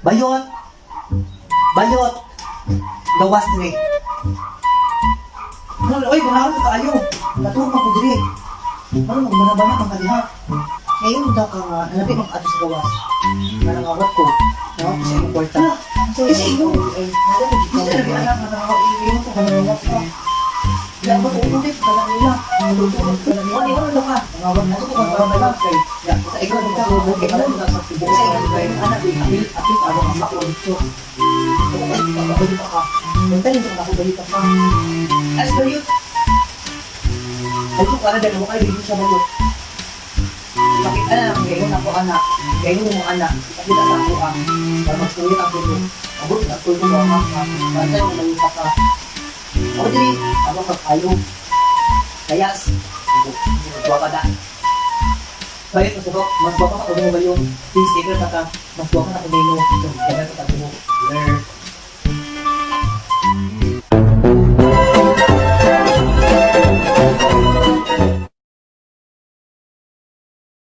Bayot! Bayot! Gawas dire. Ano, oy, ganahan ka kaayo. Katuog man ko dire. Ano, magbanabana man ka diha. Ngayon daw ka nga, nalabi man ka ato sa gawas. Nga nangawat ko. Nangawat ko sa imong kwarta. Kasi imo, hindi na labi anak nga nangawat ko, nga nangawat ka. Wala ba tuon din, kala nila. Tutulog ka na nila. Ano, ano ka? Nangawat na ko, kung ba kay. Ya, sa ikaw ka, kay alam mo sa tibuok sa ikaw kay anak, apil, apil, ano ang makulit. Ako ka. Mental ko ako balita ka. As per you. Ay ko para dalawa kayo dito sa bayot. Bakit anak, gayon ako anak, gayon mo anak, ipakita sa ako ah. Para magsulit ang tulo. Abot na tulo mo ang ka. Bantay mo mayuta ka. Ako diri, ako kakayo. Kayas, buwa ka da. Bayot, mas buwa ka ako mo bayo. Please, ka ka, mas buwa ka na ako nino.